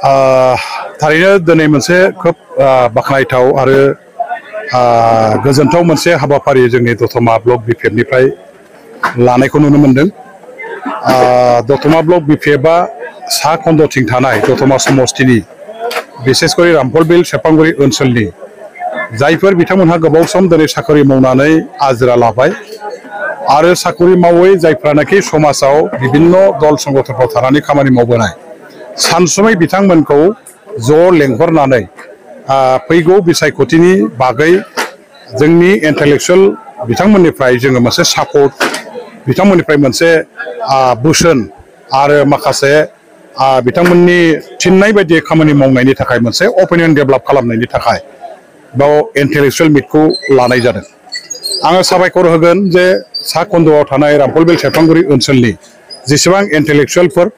थारैनो दिनै मोनसे खोब बाखनायथाव आरो गोजोनथाव मोनसे हाबाफारि जोंनि दतमा ब्लक बिपिएफनिफ्राय लानायखौ नुनो मोनदों। दतमा ब्लक बिपिएफआ सा खन्दथिं थानाय दतमा समस्तिनि बिसेसकरि रामफलबिल सेरफांगुरि ओनसोलनि जायफोर बिथांमोनहा गोबाव सम दिनै साख्रि मावनानै आजिरा लाबाय आरो साख्रि मावै जायफ्रानाखि समाजाव बिभिन्न दल संगठनफ्राव थानानै खामानि मावबोनाय सानसुमै बिथांमोनखौ ज' लेंहरनानै फैगौ बिसायख'थिनि बागै जोंनि इन्टेलेक्सुयेल बिथांमोननिफ्राय जोङो मोनसे सापर्ट बिथांमोननिफ्राय मोनसे बोसोन आरो माखासे बिथांमोननि थिननाय बायदि खामानि मावनायनि थाखाय मोनसे अपिनियन डेभेलप खालामनायनि थाखाय बेयाव इन्टेलेक्सुयेल मिटखौ लानाय जादों। आङो साबायखर होगोन जे सा खन्द'आव थानाय रामफलबिल सेरफांगुरि ओनसोलनि जेसेबां इन्टेलेक्सुयेलफोर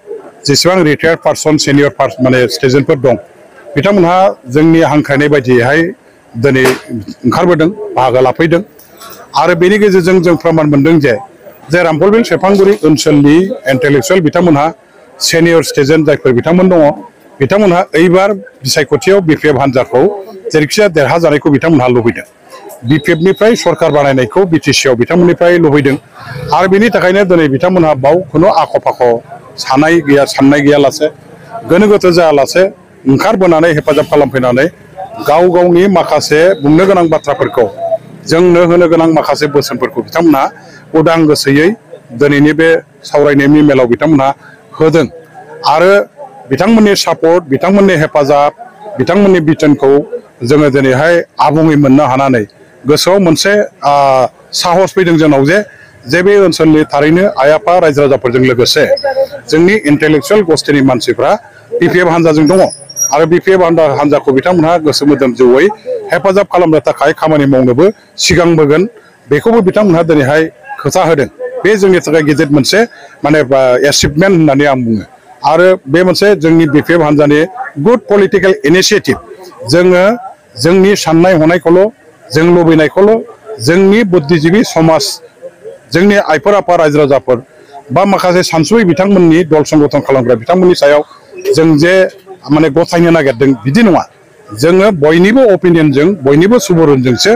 जेसेबां रिटायार्ड पार्सन सिनियर माने सिटिजेनफोर दं बिथांमोनहा जोंनि हांख्रायनाय बायदियैहाय दिनै ओंखारबोदों बाहागो लाफैदों आरो बेनि गेजेरजों जों फोरमान मोनदों जे रामफलबिल सेरफांगुरि ओनसोलनि इन्टेलेक्सुयेल बिथांमोनहा सिनियर सिटिजेन जायफोर बिथांमोन दङ बिथांमोनहा एबार बिसायख'थियाव बिपिएफ हान्जाखौ जेरैखिजाया देरहाजानायखौ बिथांमोनहा लुबैदों। बिपिएफनिफ्राय सरकार बानायनायखौ बिटिसिआव बिथांमोननिफ्राय लुबैदों आरो बेनि थाखायनो दिनै बिथांमोनहा बाव खुनु आख' फाख' साननाय गैयालासे गोनो गोथो जायालासे ओंखारबोनानै हेफाजाब खालामफैनानै गाव गावनि माखासे बुंनो गोनां बाथ्राफोरखौ जोंनो होनो गोनां माखासे बोसोनफोरखौ बिथांमोनहा उदां गोसोयै दिनैनि बे सावरायनायनि मेलाव बिथांमोनहा होदों आरो बिथांमोननि सापर्ट बिथांमोननि हेफाजाब बिथांमोननि बिथोनखौ जोङो दिनैहाय आबुङै मोननो हानानै गोसोआव मोनसे साहस फैदों जोंनाव जे बे ओनसोलनि थारैनो आइ आफा रायजो राजाफोरजों लोगोसे जोंनि इन्टेलेक्सुयेल गस्थिनि मानसिफ्रा बिपिएफ हान्जाजों दङ आरो बिपिएफ हान्जाखौ बिथांमोनहा गोसो मोदोम जौयै हेफाजाब खालामनो थाखाय खामानि मावनोबो सिगांबोगोन बेखौबो बिथांमोनहा दिनैहाय खोथा होदों। बे जोंनि थाखाय गिदिर मोनसे माने एचिभमेन्ट होननानै आं बुङो आरो बे मोनसे जोंनि बिपिएफ हान्जानि गुड पलिटिकेल इनिशिएटिभ जोङो जोंनि साननाय हनायखौल' जों लुबैनायखौल' जोंनि बुद्धिजीबि समाज जोंनि आइफोर आफा रायजो राजाफोर बा माखासे सानसुमै बिथांमोननि दल संगठन खालामग्रा बिथांमोननि सायाव जों जे माने गथायनो नागिरदों बिदि नङा। जोङो बयनिबो अपिनियनजों बयनिबो सुबुरुनजोंसो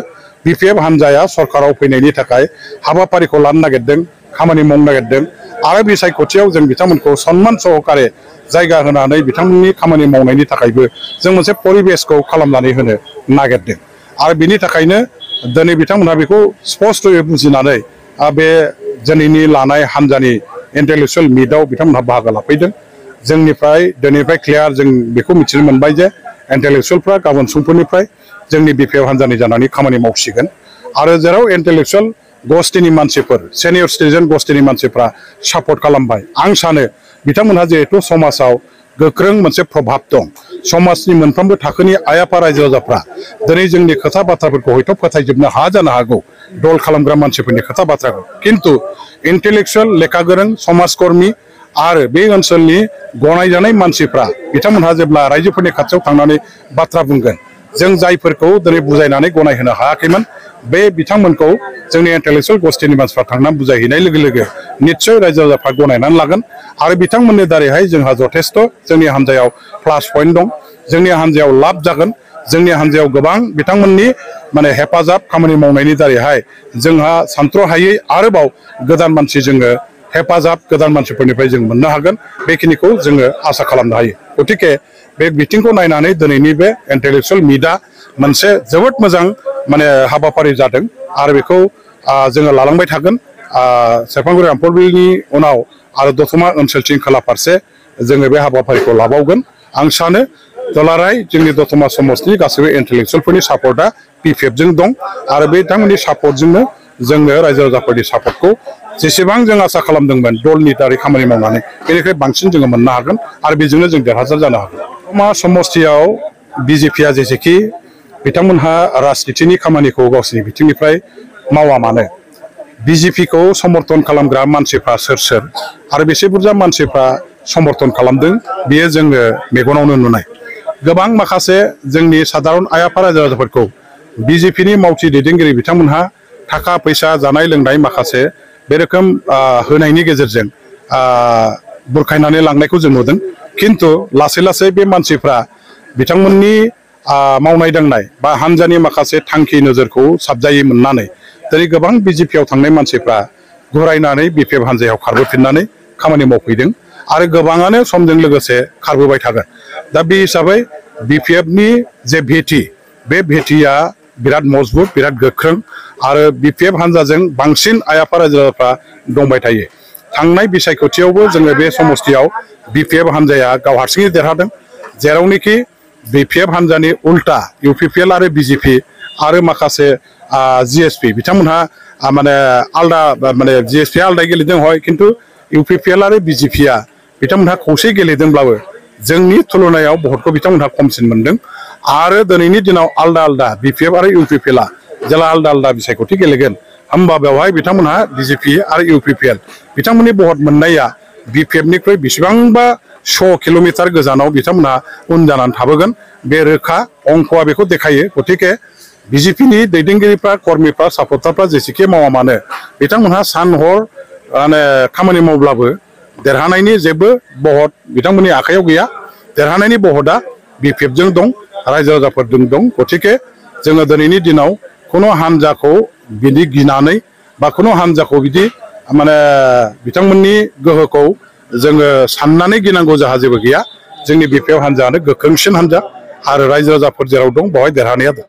बिपिएफ हान्जाया सरकाराव फैनायनि थाखाय हाबाफारिखौ लानो नागिरदों खामानि मावनो नागिरदों आरो बिसायख'थियाव जों बिथांमोनखौ सनमान सहकारे जायगा होनानै बिथांमोननि खामानि मावनायनि थाखायबो जों मोनसे परिबेसखौ खालामनानै होनो नागिरदों आरो बिनि थाखायनो दिनै बिथांमोनहा बेखौ स्पष्टयै बुजिनानै बे दिनैनि लानाय हान्जानि इन्टेलेक्सुयेल मिटआव बिथांमोनहा बाहागो लाफैदों। जोंनिफ्राय दिनैनिफ्राय क्लियार जों बेखौ मिथिनो मोनबाय जे इन्टेलेक्सुयेलफ्रा गाबोन समफोरनिफ्राय जोंनि बिपिएफ हान्जानि जानानै खामानि मावसिगोन आरो जेराव इन्टेलेक्सुयेल गस्थिनि मानसिफोर सिनियर सिटिजेन गस्थिनि मानसिफ्रा सापर्ट खालामबाय आं सानो बिथांमोनहा जिहेथु समाजाव गोख्रों मोनसे प्रभाब दं समाजनि मोनफ्रोमबो थाखोनि आइ आफा रायजो राजाफ्रा दिनै जोंनि खोथा बाथ्राफोरखौ हयथ' फोथायजोबनो हाया जानो हागौ दल खालामग्रा मानसिफोरनि खोथा बाथ्राखौ खिन्थु इन्टेलेक्सुयेल लेखा गोरों समाजकर्मी आरो बे ओनसोलनि गनायजानाय मानसिफ्रा बिथांमोनहा जेब्ला रायजोफोरनि खाथियाव थांनानै बाथ्रा बुंगोन जों जायफोरखौ दिनै बुजायनानै गनायहोनो हायाखैमोन बे बिथांमोनखौ जोंनि इन्टेलेक्सुयेल गस्थिनि मानसिफ्रा थांनानै बुजायहैनाय लोगो लोगो निस्सय रायजो राजाफ्रा गनायनानै लागोन आरो बिथांमोननि दारैहाय जोंहा जथेस्थ' जोंनि हान्जायाव प्लास पइन्ट दं जोंनि हान्जायाव लाब जागोन जोंनि हान्जायाव गोबां बिथांमोननि माने हेफाजाब खामानि मावनायनि दारैहाय जोंहा सानथ्र'हायै आरोबाव गोदान मानसि जोङो हेफाजाब गोदान मानसिफोरनिफ्राय जों मोननो हागोन बेखिनिखौ जोङो आसा खालामनो हायो। गतिके बे बिथिंखौ नायनानै दिनैनि बे इन्टेलेक्सुयेल मिटआ मोनसे जोबोद मोजां माने हाबाफारि जादों आरो बेखौ जोङो लालांबाय थागोन सेरफांगुरि रामफलबिलनि उनाव आरो दतमा ओनसोलथिं खोला फारसे जोङो बे हाबाफारिखौ लाबावगोन। आं सानो दुलाराय जोंनि दतमा समाजनि गासैबो इन्टेलेक्सुयेलफोरनि सापर्टआ बिपिएफजों दं आरो बे बिथांमोननि सापर्टजोंनो जोङो रायजो राजाफोरनि सापर्टखौ जेसेबां जों आसा खालामदोंमोन दलनि दारै खामानि मावनानै बेनिफ्राय बांसिन जोङो मोननो हागोन आरो बेजोंनो जों देरहासार जानो हागोन। दतमा समस्तियाव बिजेपिआ जेसेखि बिथांमोनहा राजनितिनि खामानिखौ गावसोरनि बिथिंनिफ्राय मावा मानो बिजेपिखौ समर्थन खालामग्रा मानसिफ्रा सोर आरो बेसे बुरजा मानसिफ्रा समर्थन खालामदों बेयो जोङो मेगनावनो नुनाय गोबां माखासे जोंनि साधारन आइ आफा रायजो राजाफोरखौ बिजेपिनि मावथि दैदेनगिरि बिथांमोनहा थाखा फैसा जानाय लोंनाय माखासे बे रोखोम होनायनि गेजेरजों बुरखायनानै लांनायखौ जों नुदों किन्तु लासै लासै बे मानसिफ्रा बिथांमोननि मावनाय दांनाय बा हानजानि माखासे थांखि नोजोरखौ साबजायै मोननानै दिनै गोबां बिजेपियाव थांनाय मानसिफ्रा घुरायनानै बिपिएफ हानजायाव खारबोफिननानै खामानि मावफैदों आरो गोबाङानो समजों लोगोसे खारबोबाय थागोन। दा बे हिसाबै बिपिएफनि जे भेटि बे भेटिया बिराद मजबुत बिराद गोख्रों आरो बिपिएफ हानजाजों बांसिन आइ आफा रायजो राजाफ्रा दंबाय थायो। थांनाय बिसायख'थियावबो जोङो बे समस्तियाव बिपिएफ हानजाया गाव हारसिङै देरहादों, जेरावनोखि बिपिएफ हानजानि उल्टा इउपिपिएल आरो बिजेपि आरो माखासे जिएसपि बिथांमोनहा माने आलदा माने जिएसपिया आलदा गेलेदों हय, किन्तु इउपिपिएल आरो बिजेपिया बिथांमोनहा खौसे गेलेदोंब्लाबो जोंनि तुलनायाव भटखौ बिथांमोनहा खमसिन मोनदों। आरो दिनैनि दिनाव आलदा आलदा बिपिएफ आरो इउपिपिएलआ जेला आलदा आलदा बिसायख'थि गेलेगोन होमबा बेवहाय बिथांमोनहा बिजेपि आरो इउपिपिएल बिथांमोननि भट मोननाया बिपिएफनिख्रुइ बेसेबांबा 100 किल'मिटार गोजानाव बिथांमोनहा उन जानानै थाबोगोन। बे रोखा अंकआ बेखौ देखायो। गतिके बिजेपिनि दैदेनगिरिफ्रा कर्मिफ्रा सापर्टारफ्रा जेसेखि मावा मानो बिथांमोनहा सान हर माने खामानि मावब्लाबो देरहानायनि जेबो बहत बिथांमोननि आखायाव गैया। देरहानायनि बहतआ बिपिएफजों दं, रायजो राजाफोरजों दं। गतिके जोङो दिनैनि दिनाव खुनु हानजाखौ बिदि गिनानै बा खुनु हानजाखौ बिदि माने बिथांमोननि गोहोखौ जोङो साननानै गिनांगौ जाहा जेबो गैया। जोंनि बिपिएफ हानजायानो गोख्रोंसिन हानजा आरो रायजो राजाफोर जेराव दं बेवहाय देरहानाया दं।